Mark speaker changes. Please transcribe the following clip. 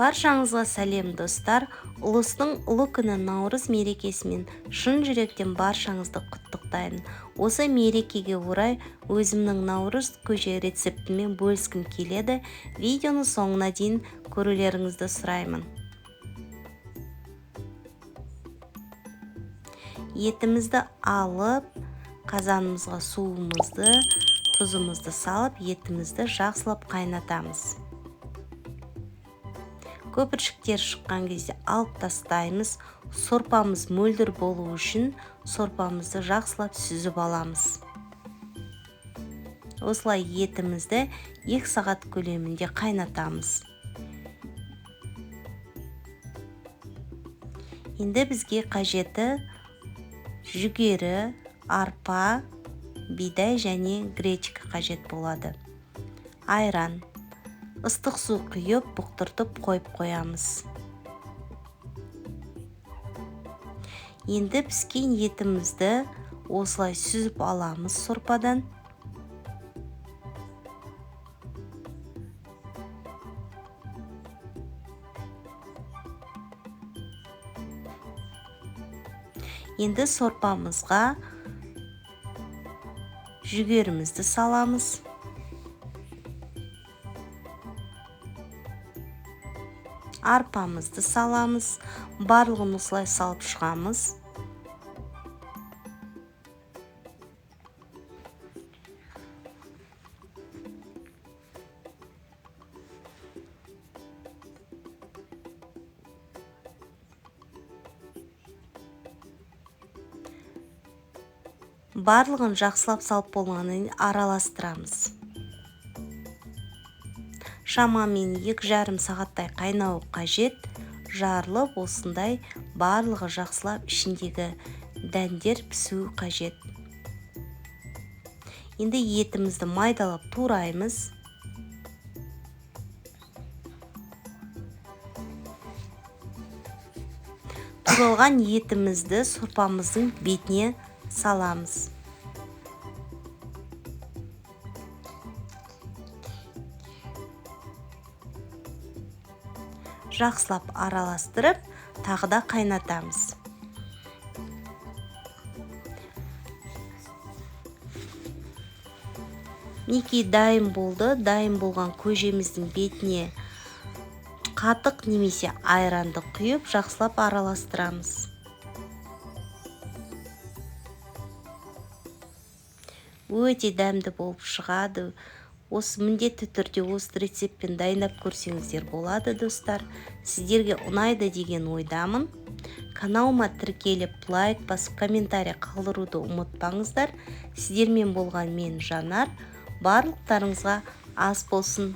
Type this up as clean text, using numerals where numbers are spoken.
Speaker 1: Баршаңызға сәлем, достар! Ұлыстың ұлы күні Наурыз мерекесімен шын жүректен баршаңызды құттықтаймын. Осы мерекеге орай өзімнің Наурыз көже рецептімен бөліскім келеді. Видеоны соңына дейін көрулеріңізді сұраймын. Етімізді алып, қазанымызға суымызды, тұзымызды салып, етімізді жақсылап қайнатамыз. Көпіршіктер шыққан кезде алып тастаймыз. Сорпамыз мөлдір болу үшін сорпамызды жақсылап сүзіп аламыз. Осылай етімізді 2 сағат көлемінде қайнатамыз. Енді бізге қажеті жүгері, арпа, бидай және гречка қажет болады. Айран. Ыстық су құйып, бұқтыртып қойып қоямыз. Енді піскен етімізді осылай сүзіп аламыз сорпадан. Енді сорпамызға жүгерімізді саламыз. Арпамызды саламыз. Барлығын осылай салып шығамыз. Барлығын жақсылап салып болғаннан кейін араластырамыз. Шамамен 2,5 сағаттай қайнауы қажет. Жарылып осындай барлығы жақсылап ішіндегі дәндер пісуі қажет. Енді етімізді майдалап тураймыз. Туралған етімізді сорпамыздың бетіне саламыз. Жақсылап араластырып, тағы да қайнатамыз. Мінекей дайын болды. Дайын болған көжеміздің бетіне қатық немесе айранды құйып, жақсылап араластырамыз. Өте дәмді болып шығады. Осы міндетті түрде осы рецептпен дайындап көрсеңіздер болады, достар. Сіздерге ұнайды деген ойдамын. Каналыма тіркеліп, лайк басып, комментарий қалдыруды ұмытпаңыздар. Сіздермен болған мен Жанар. Барлықтарыңызға ас болсын,